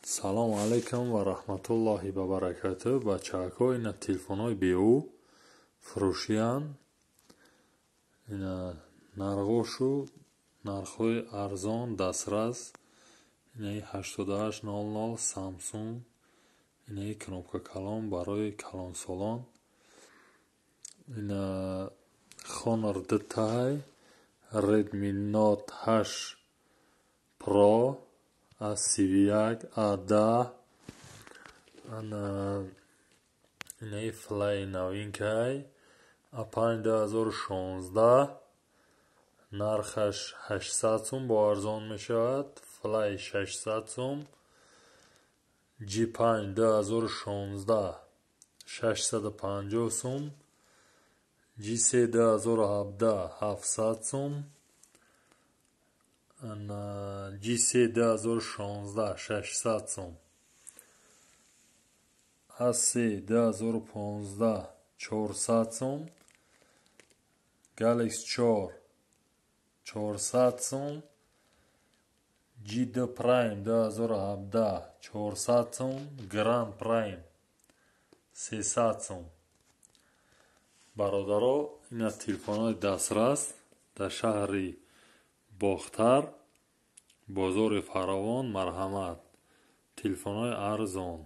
Салому алайкум ва раҳматуллоҳи ва баракатуҳ. Бачаҳако, ина телефонҳои беу фурӯшиянд. Ина нархошу, нархҳои арзон, дастрас. Инаи 8800 Samsung, инаи кнопка калон барои калонсолон. Ина Honor дутаҳай, Redmi Note 8 Pro, A31, A10, ана инаи Fly новинкай, A5 2016, нархаш 800 сум, бо арзон мешавад. Fly 600 сум, G5 2016 650 сум, G3 2017 700 сум, G3 2016 600 сум, A3 2015 400 сум, Galaxy 4 400 сум, G2 Prime 2017 400 сум, Grand Prime 300 сум. Бародаро, ина телефонҳои дастрас дар шаҳри Бохтар, бозори Фаровон. Марҳамат, телефонҳои арзон.